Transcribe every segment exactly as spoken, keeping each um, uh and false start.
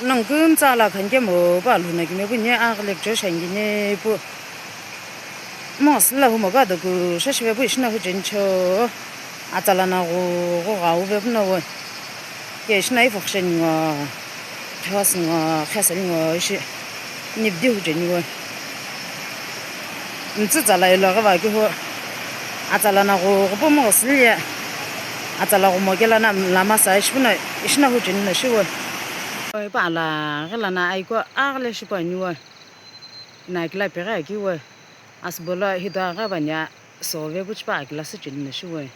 Nongu kümtsü ala khani kemo pu alhuna kime pu nye aghile kuchou shi ani kine pu. Mosüla humo ka doku shashive pu ishi na hucheni cho. Atsala na ghu, ghu ghau ve pu no we. Ke ishi na ifo khisheni ngo. Khewasü ngo, khesali ngo ishi. Nipdi hucheni we. Ntsü tsala ilo ghi va kihu. Atsala na ghu, ghupu mo siliye. Atsala ghumo kela na lama sa ishi puna, ishi na hucheni na shiwe. Oi, pa ala ghi lana aiko aghile shipu ani we. Na kila peghi aki we. Asübo lo hito aghi vania sove pu chipa akila sücheni na shiwe.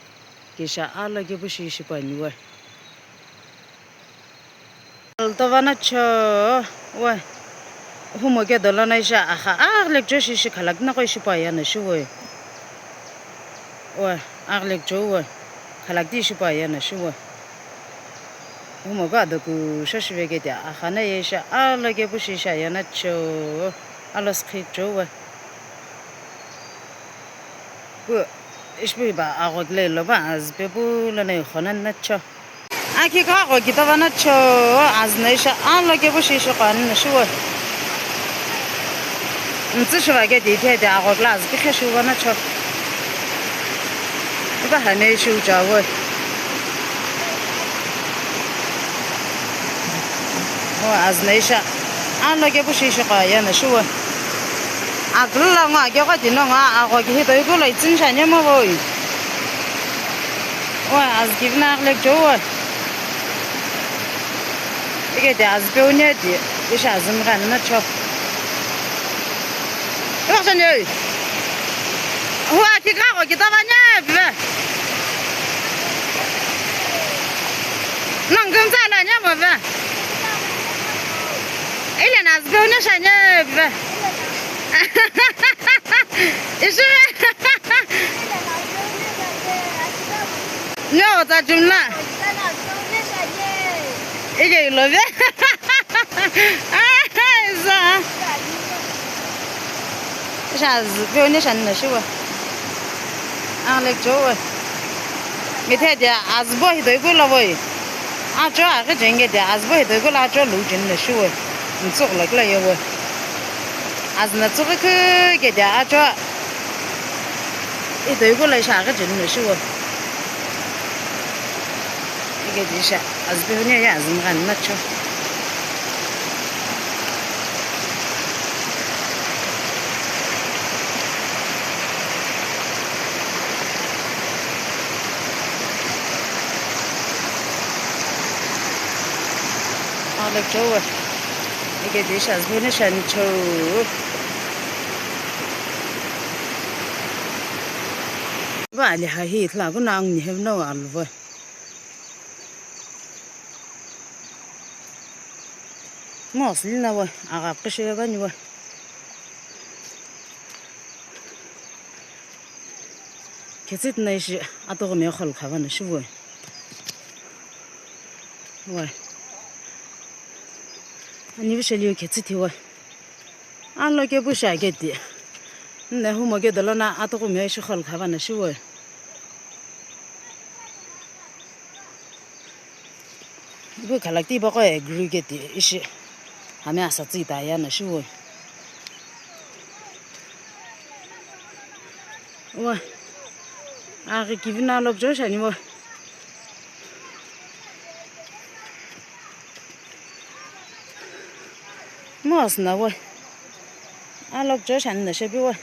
Kesha alo kepu shi shipu ani we. Tova na cho we. Humo ke dolo na isha akha aghile kuchou shi shi khalak na ko ishi pa ya na shiwe. We, aghile kuchou we. Khalak ti ishi pa ya na shiwe. Humo ka doku shashive ke tia akha na ye isha alo kepu shi isha ya na cho. Alo skhi kuchou we. Pu, ishi pu hipa agho kile lo pa azü pe pu lo na ikhona na cho. Aki ka agho kitova na cho, azü na isha alo kepu shi isha kani na shiwe. Ntsü shiva ke ti the te agho kile azü kikhe shiwa na cho. Ipa hane ishi ucha we. O, azü na isha. Alo kepu shi isha ka ya na shiwe. Aküla ngo ake ko tino ngo agho ki hito ikulo itsüni shani mo voi. O, azü kivina aghile kuchou we. Ike ti azü pe uni ti, ishi azü mgha na cho. Iwa shani oi. Hua ki ka ko ki ta va nye ve. Nongu kümtsü ala nye mo ve. Ile na azü pe uni shani ve. Ishi ve. Nyo ta jumla. Ile ilo ve. Ai, sa. Ishi azü pe uni shani na shiwe. Aghile kuchou we. Mithe dia azü bo hitoi kulo voi. Acho aghi jenge dia azü bo hitoi kulo acho lu jeni na shiwe. Ntsüghü lo kila ye we. Azü na tsüghi khe ke dia acho. Itoi kulo ishi aghi jeni na shiwe. Ike di isha azü pe uni ye azü mgha na cho. Alo kuchou we. Ike di isha azü pe uni shani cho. Va ali ha hi ithulu pu na angu ni hevi no alu vo. Mosüli na we, agha kishighi vani we. Ketsüti na ishi atoghumi khol khava na shivu we. We. Ani vishaliu ketsüti we. Alo kepu shi aketi. Nne humo ke dolo na atoghumi ishi khol khava na shivu we. Ipu khalakiti ipa qo agree keti ishi. Hami asa tsü ita ya na shiwu. Wa. Aghi kivina alo kuchou shani wa. Mosüna wa. Alo kuchou shani na shepi wa.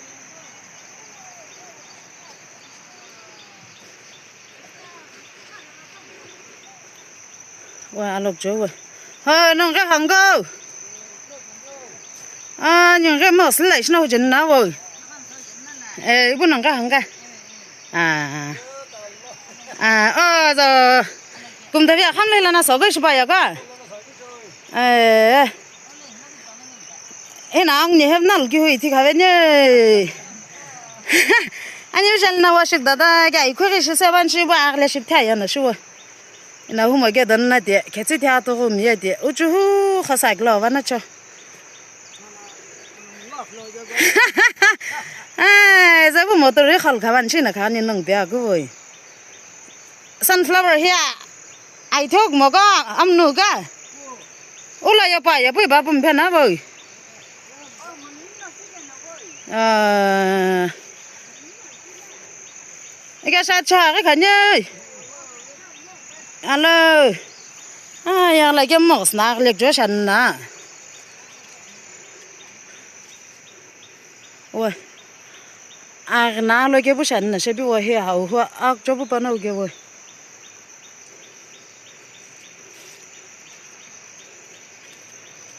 Wa, alo kuchou wa. Ha, nongu ghi hang ko. Ah, nongu ghi mosüli la ishi na hucheni na wo. Eh, ipu nongu ghi hang ko. Ah. Ah, oh, zo. Kumta via khamle la na sogo ishi pa ya ko. Eh. Ena angu ni hevi na luki hui thi khave ne. Ani vishal na washik dada kya ikhu ghi shi seven shi ba agle ship tha ya na shuwa. Ena humo ke don na te, khetsi tha to ghum ye te. Uchu hu khasa klo va na cho. Ai, zabu motor ri khal khavan shi na khani nung bia ku voi. Sunflower hiya. Ai thok mo ka, amnu ka. Ula yopa, yopa iba pum phena boy. Ah. Ika sa cha, ika kanye. Alo. Ah, yang lagi mos na, lek jo shan na. Wah. Agna lo ke bu shan na, shebi wah he hau hua, ak jo bu pa na u ke wah.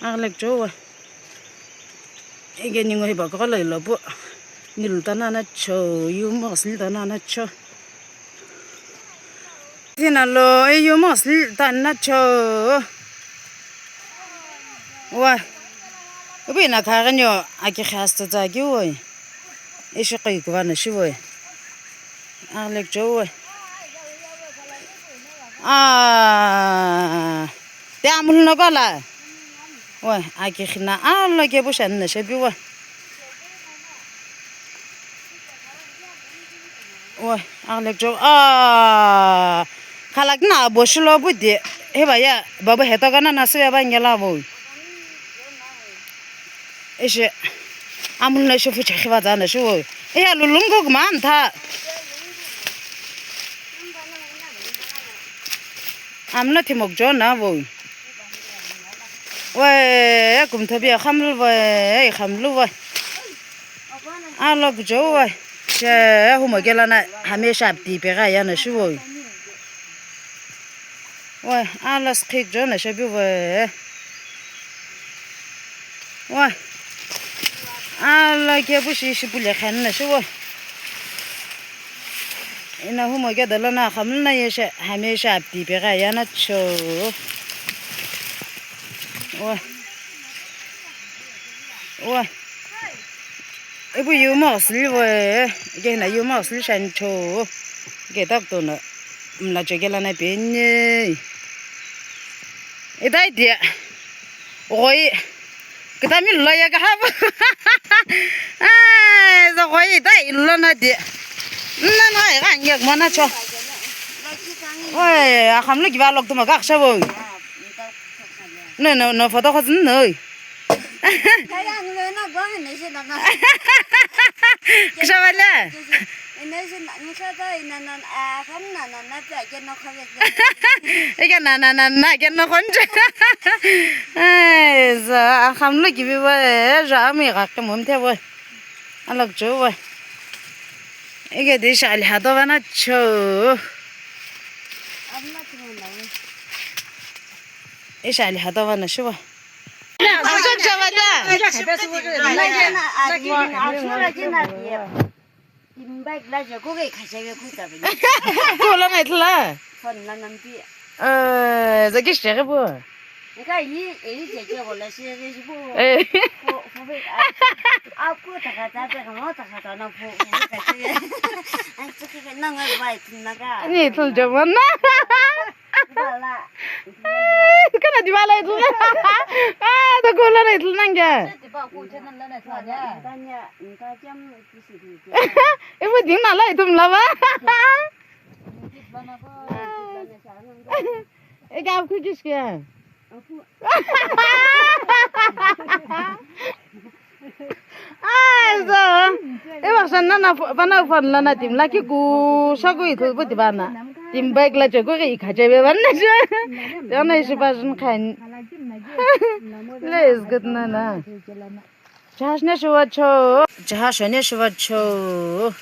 Aghilek chou. Ike ningu hipa koghi lo ilo pu. Nilu tana na cho, yu mosli tana na cho. Tina lo, yu mosli tana cho. Wa. Ubi na kaghenio, aki khas to za ki woi. Ishi qoi kuva na shi woi. Aghilek chou woi. Ah. Te amul no kala. Woi, aki khina alo ke bu shan na shebi woi. Woi, aghilek chou. Ah. Khalak na abo shilo bu di. Heba ya, baba heto kana na suya ba ngela bo. Ishi. Amul na shi fu chakhi va za na shi woi. Iya lulum ko gman tha. Amna thimok jo na woi. Woi, kum thabi khamlu woi, khamlu woi. Alo jo woi. She humo gela na hamesha apti pe ga ya na shi woi. Woi, alo skik jo na shebi woi. Woi. Alo ke bu shi shi bu le khan na shi woi. Ina humo ke dala na kham na ye she, hamesha apti pe ga ya na cho. Woi. Woi. Ibu yu mosli woi. Ke na yu mosli shan cho. Ke tak to na. Mla che ke la na pe ni. Itai dia. Oi. Kita mi lo ya ka ha. Ai, zo oi itai lo na dia. Na na ai ga ngi mo na cho. Oi, a kham lo ki ba lok tu ma ga sha bo. No, no, no, photo khos no. Kaya ngu na gwa ne shi na na. Kisha wala. Ina shi na, ni sa ta ina na, a, kan na na na ta ke no khawe. Ika na na na na ke no khon. Ai, za, a kham lo ki bi wa, e, ja mi ga ke mum te wa. Alak jo wa. Ike di sha ali hado wa na cho. Isha ali hado wa na shi wa. Asok jawada. Kula na itla. Phone la nampi. Eh, zaki shege bo. Nika yi, yi je je wala shi je shi bo. Eh. Ko, ko be, a, a ko ta ka ta pe ka mo ta ka ta na ko, ko ka shi. An tsuki ke na ngai bai tin na ka. Ni tul jaman na. Kana di bala itu. Ah, to ko la itu nangya. Ibu ding na la itu mla ba. Eka apu kish kya? Ai, so. E wa san na na pho-, bana phone la na tim la ki ku sa ku ithu bu ti bana. Tim bike la che ku ki kha che be bana che. Jana isi pa jin khan. Le is good na na. Jahaj ne shuwa cho. Jahaj ne shuwa cho.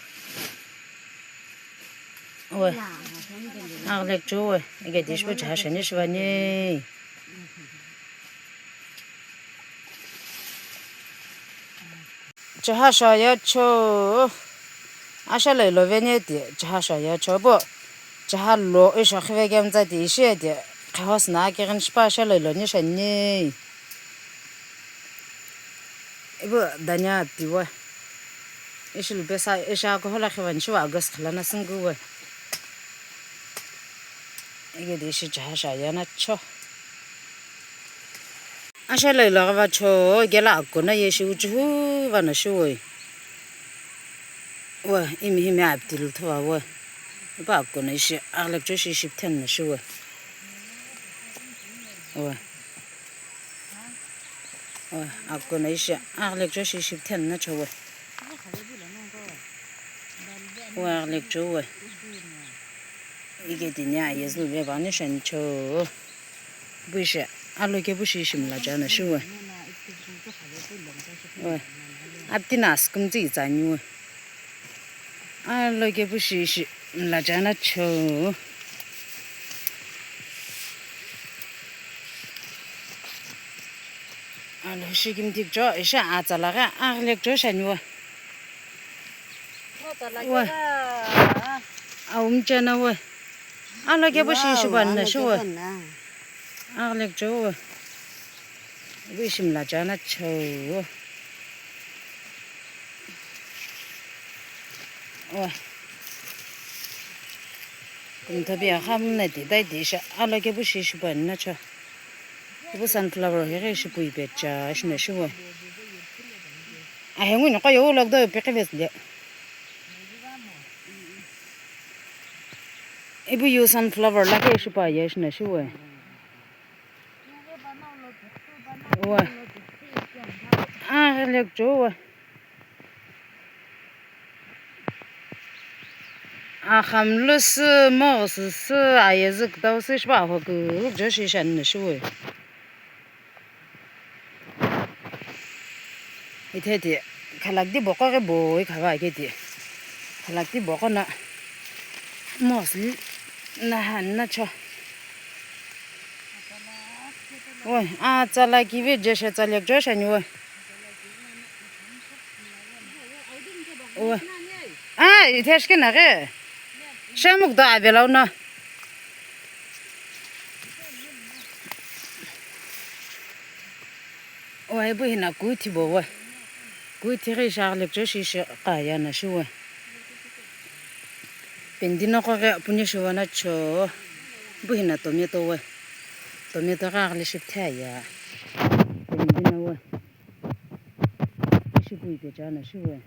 Oi. Aglek cho oi. Ege dish bu jahaj ne shuwa ne. Jahaj ya cho. Asha le lo ve ne ti jahaj ya cho bo. Jahaj lo isha khive gemza ti ishi ti. Khahos na ke gan spa asha le lo ne shan ne. Ibu danya tiwa. Ishi lupesa isha ko hola khivan shiwa August khala na singu we. Ige de ishi jahaj ya na cho. Asha lo ilo va cho gela ko na ye shi uchu va na shi we. Wa imi himi aptil thwa we. Ba ko na ishi aglek cho shi shi ten na shi we. Wa. Oi, akuno ishi aghi lekücho shi ishi pitheni na cho we. Oi, aghi lekücho we. Ike tini ayezü luveva ni shani cho. Ipu ishi alokepu shi ishi mlacha na shi we. Oi, apti na asükümtsü itsani we. Alokepu shi ishi mlacha na cho. Alo shi kimthikcho, ishi atsa laghi aghi lekücho shani we. Oi. Aumchana we. Alokepu shi ishi püani na shi we. Aghi lekücho we. Ipu ishi mlacha na cho. Oi. Kumthabi aghamna ti dai ti ishi alokepu shi ishi püani na cho. Ipu sunflower heghi ishi pu ipecha ishi na shi we. Ahengu ni qoye u lockdown peqi vesile. Ipu yu sunflower lakhi ishi püaye ishi na shi we. Oi. Aghi lekücho we. Aghamlu sü, moghsü sü, ayezü kütau sü, shipa aho kükücho shi shani na shi we. Itheti khalakiti boko ghi boi khava keti. Khalakiti boko na mostly na han na cho. Oi, atsa lakivi jeshe tsa lekücho shani we. Oi. Ah, itheshiki na ghi. Shemuk do avelau na. Oi, ipu hina kuthi bo we. Kuthi ghi ishi aghi lekücho shi ishi püaye na shi we. Pendi noqo ghi puni shi we na cho. Ipu hina tomato we. Tomato ghi aghi leshi pithia ya. Pendi no we. Ishi pu ipecha na shi we.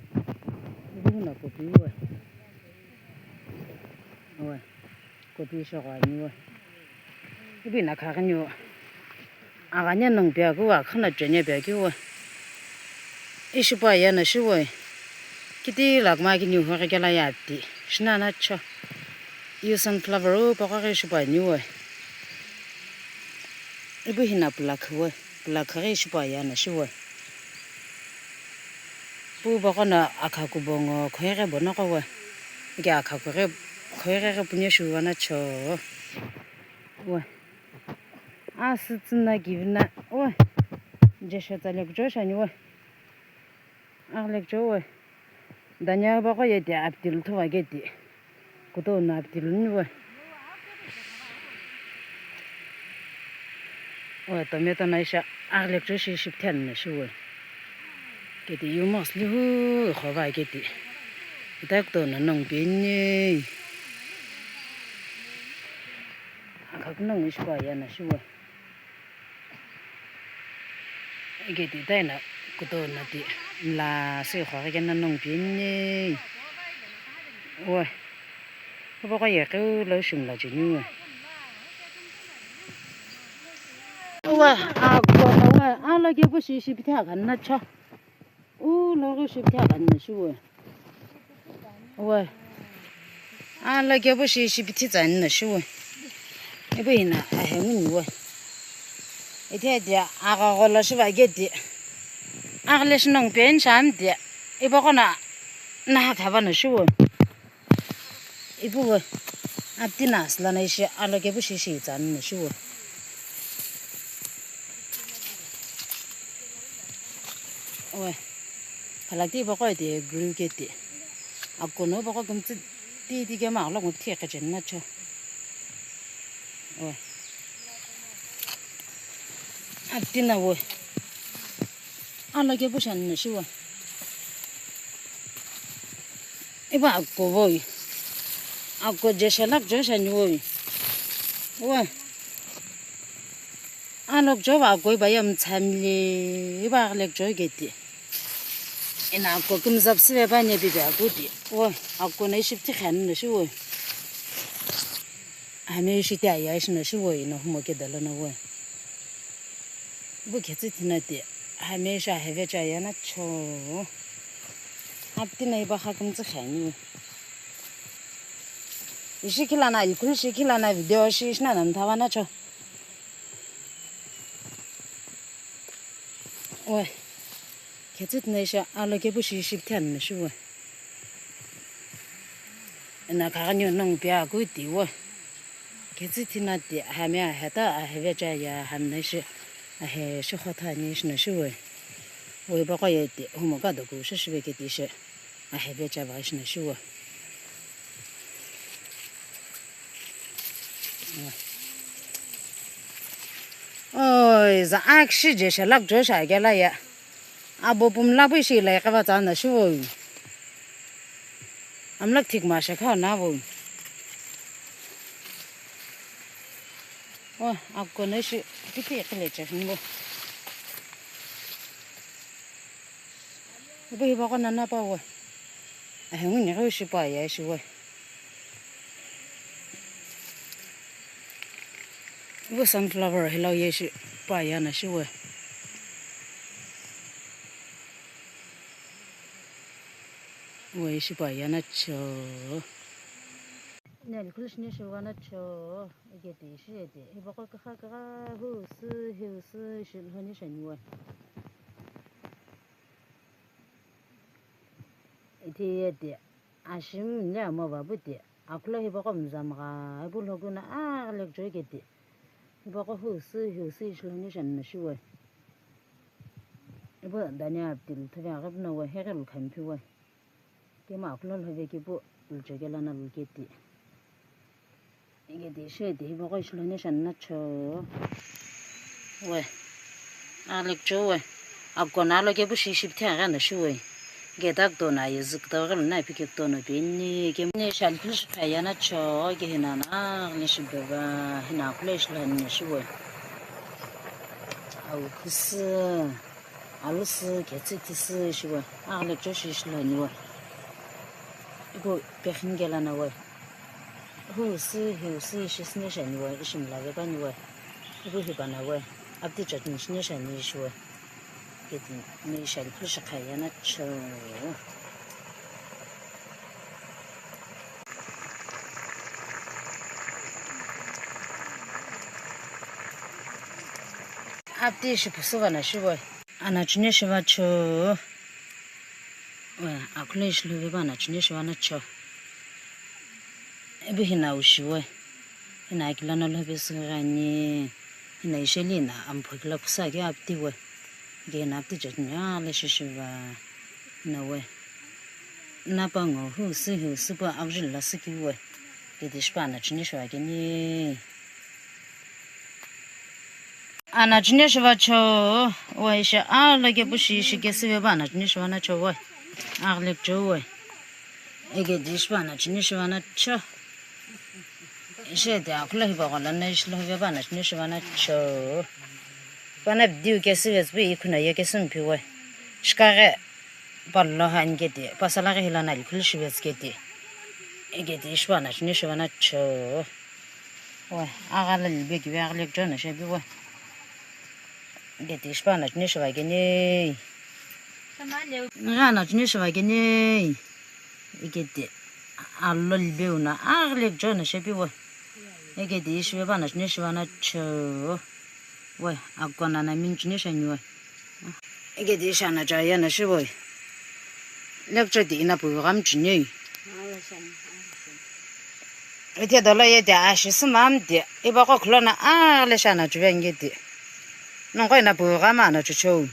Ipu hina kopi we. Oi. Kopi shogho ani we. Ipi na khaghi ni we. Aghani nongu piakeu, akhana cheni piakeu we. Ishi püaye na shi we. Kiti lakma kini hoghi kela ya ati. Shina na cho. Yu sunflower u paqo ghi ishi püani we. Ipu hina pulakhu we. Pulakhu ghi ishi püaye na shi we. Pu paqo no akha kubongo khoighi bono qo we. Ike akha kughi khoighi ghi puni shi we na cho. We. Asütsü na kivi na we. Jeshe tsa lekücho shani we. Aghi lekücho we. Dhania paqo ye ti apitilu thuva keti. Kutono apitilu ni we. Oi, tomato na ishi aghi lekücho shi ishi pitheni na shi we. Keti yu mostly hu khova keti. Ita kutono nongu peni. Akha kunongu ishi püaye na shi we. Ike ti taina kutono ti mla si khoghi kena nongu peni. Oi. Ipu paqo ye keu lo shi mla cheni we. Oi, akuno we, alokepu shi ishi pithia kani na cho. U loghi shi pithia kani na shi we. We. Alokepu shi ishi pithi tsani na shi we. Ipu hina ahengu ni we. Itheti agha gholo shiva keti. Aghi leshi nongu peni shani ti. Ipu paqo no naha khava na shi we. Ipu we. Apti na asüla na ishi alokepu shi ishi itsani na shi we. We. Khalakiti paqo iti grill keti. Akuno paqo kümtsü titi kema aghi lo kümthi qhecheni na cho. We. Apti na we. Alokepu shani na shi we. Ipu akuno we. Akuno jeshe lekücho shani we. We. Alokücho va akuno ipa ye mtsamile, ipa aghi lekücho keti. Eno akuno kümza püsüve pa ne pipe akuno ti. Oi, akuno ishi pithi khani na shi we. Hami ishi ti aya ishi na shi we, eno humo keda lono we. Ipu khetsü tina ti. Hami ishi aheve chaya na cho. Apti na iba kha kümtsü khani. Ishi khilana, ikhulu shi khilana video shi ishi na nan thawa na cho. Oi. Khetsi tina ishi alo kepu shi ishi thian na shuwe. Ena kaghanyo nongu pia ku ti wo. Khetsi tina ti hami aheta aheve chaya hami na ishi ahe shi khotha ni ishi na shuwe. Wo iba ko ye ti humo ka doku shi shive ke ti ishi aheve chava ishi na shuwe. Oi, za akshi je shalak jo shagela ya. Abo pumla pu ishi lai kava tsana shuwo. Amlak thik ma shakha na vo. Oh, akko na shi piti kile che bo. Ibo hiba ko nana pa wo. Ahe nguni ko shi pa ya shi wo. Ibo sunflower hilau ye shi pa ya na shi wo. Wo ye shi pa ya na cho. Nel kulish ni shi wa na cho. Ike ti shi ete. Hiba ko kakha kakha hu su hiu su shi lhoni shani wo. Iti ye ti ashim ne ama babu ti akula hiba ko mzam gha ibu lhogu na aghlek joike ti. Hiba ko hu su hiu su ishi lhoni shani na shi wo. Ibu dani apti luthavi aghi puna wo heghe lukhan phi wo. Kema akula lhove kepu luchekela na luketi. Ike ti she ti hibo ko ishi lhoni shani na cho. We. Alek cho we. Akona lo kepu shi shi pthi agha na shi we. Ike tak to na ye zik to gel na phi kek to no pe ni ke ni shal phil shi phaya na cho ke hina na ni shi beva hina akula ishi lhoni na shi we. Au khisi. Alu sü ketsü khisü shiwe, aghle cho shi shilani we. Ipu pekhin kela na we. Hu sü, hu sü shi sine shani we, ishi mla ve pani we. Ipu hi pana we. Apti chutney shine shani shiwe. Keti me shali phu shakha ya na cho. Apti shi pusu va na shiwe. Anachune shiva cho. Akule ishilove ba anachune shiva na cho. Ebi hina ushiwe. Hina akila na love sugani. Hina isheli na amphu kila pusa ke apti we. Ge na apti chutney ale shishiva. Hina we. Napa ngo hu si hu si pa abjil la si ki we. Ge de shipa anachune shiva ke ni. Anachune shiva cho, we ishi alo kepu shi ishi kesive ba anachune shiva na cho we. Aghle cho we. Ike di shiva anachune shiva na cho. Ishi de akula hiba kola na ishi lo hiba anachune shiva na cho. Pana video kesive sbi ikuna ye kesim pi we. Shikare palo han ke de. Pasala ke hilana ikhul shive ke de. Ike di shiva anachune shiva na cho. We, aghala libe kibe aghile kuchou no shepi we. Iketi shipa anachune shiva keni. Nigha anachune shiva keni. Iketi alo libe una aghile kuchou no shepi we. Iketi ishive pa anachune shiva na cho. We, akona na minchune shani we. Iketi ishi anacho ayena shiwe. Lecture ti ina puyu ghamchunei. Ite dolo ye te ashi sumam te. Iba ko khulona aghle shi anacho ve ngeti. Nongo ina puyu ghama anacho cho.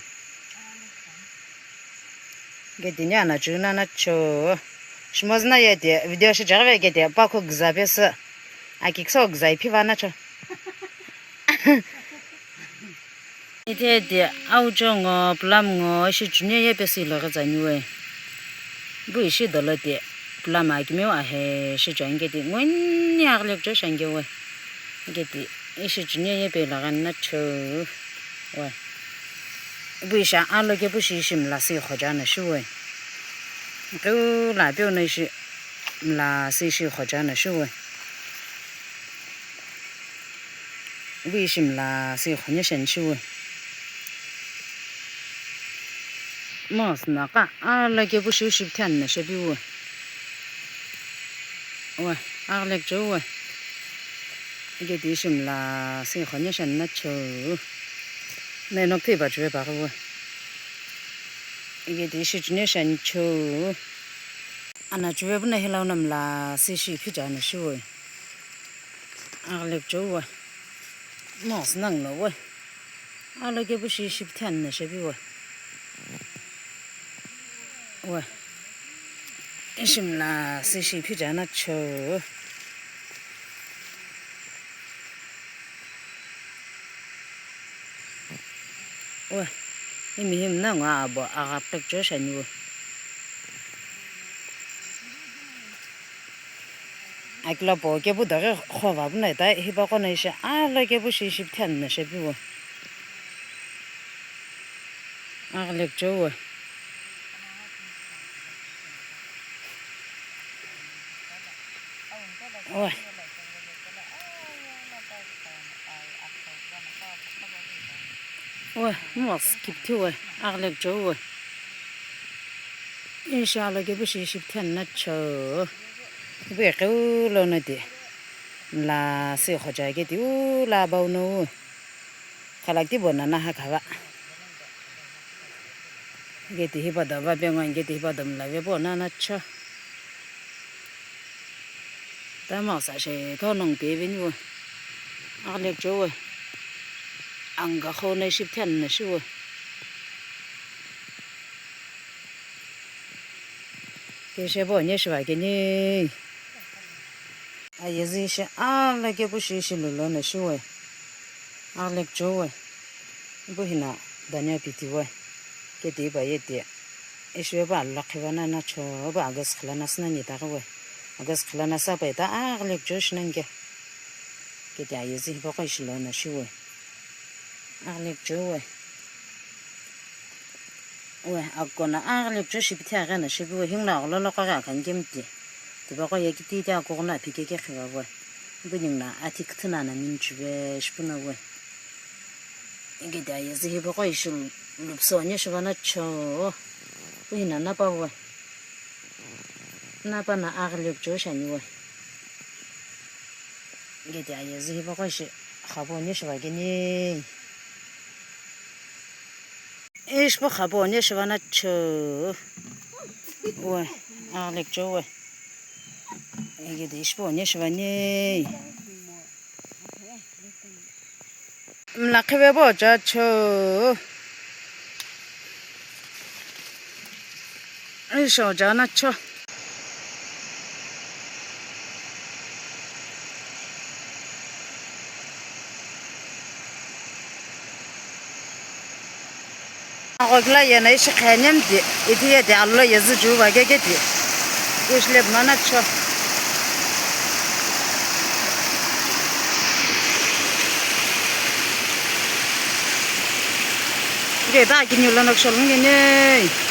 Ngeti ni anacho na anacho. Shimozna ye te video shi jagve ke te pa ko gza pesa. Akikso gza ipi va anacho. Ite de aucho ngo, plum ngo, ishi chunye ye pesi lo ghi tsani we. Bu ishi dolo de, plum akimiu ahe shi changeti, nguni aghile kucho shangeu we. Ngeti, ishi chunye ye pe lo ghi na cho we. Bu ishi alo kepu shi ishi mla si khoja na shu we. Keu la peu no ishi mla si ishi khoja na shu we. Ibu ishi mla si khonye shen shiwe. Moghüsü no qa, alo kepu shiu shipüthi ani no shepiu. Uwe, aghile kuchou uwe. Ike tishi mla si khonye shani na chou. Nai nokthei pa chuve pa uwe. Ike tishi chunye shani chou. Ana chuve puna hilau na mla si shiphi chani shiu uwe. Aghile kuchou uwe. Moghüsü no qa uwe. Alo kepu shi shipüthi ani no shepiu uwe. Uwe. Ishi mla si shiphi chani na chou. Uwe. Imi himi no ngo abo agha pekcho shani uwe. Akilo po kepu daghi khova puna ta hipaqo no ishi alo kepu shi shipüthi ani no shepiu uwe. Aghile kuchou uwe. Uwe. Uwe, moghüsü kipüthi uwe, aghile kuchou uwe. Ishi alo kepu shi shipüthi ani no chou. Ipu iqeu lono ti. Mla si khocha ke ti u la bau no u. Khalakiti bo nana ha khava. Ike tihi pa do va penguin, ike tihi pa do mla ve po nana chou. Tamo sa she tho nong pe veni uwe. Aghile kuchou uwe. Anga kho no shipüthi ani no shiu uwe. Ke she po nye shiva keni. Ayezi ishi alo kepu shi ishi lulo no shiu uwe. Aghile kuchou uwe. Ipu hina dania piti uwe. Ke ti pa ye ti. Ishi pa alo khiva nana chou pa August khila na sina ni ta uwe. August khila na sa pa ta aghile kuchou shi nani ke. Ke ti ayezi hipaqo ishi lo no shiu uwe. Aghile kuchou uwe. Uwe, akona aghile kuchou shipüthi aghi no shepiu uwe, hinguna agholo lo qo ghi akhani kemu ti. Tipaqo ye kiti ti akughuno aphi keke khiva uwe. Ipu ningu no athi küthü no ana mini chuve shipu no uwe. Ike ti ayezi hipaqo ishi lupüsü onye shiva no chou. Pu hina napa uwe. Napa no aghile kuchou shani uwe. Ike ti ayezi hipaqo ishi khavo onye shiva keni. Ishi pu khavo onye shiva no chou. Uwe, aghile kuchou uwe. Ike ti ishi pu onye shiva ni. Mla khive po cha chou. Ishi ocha no chou. Agho kila yena ishi khanyem ti, iti ye ti alo yezi chuva keke ti. Ishi lepu no no chou. Ike ta kini ulo no kushol ngini.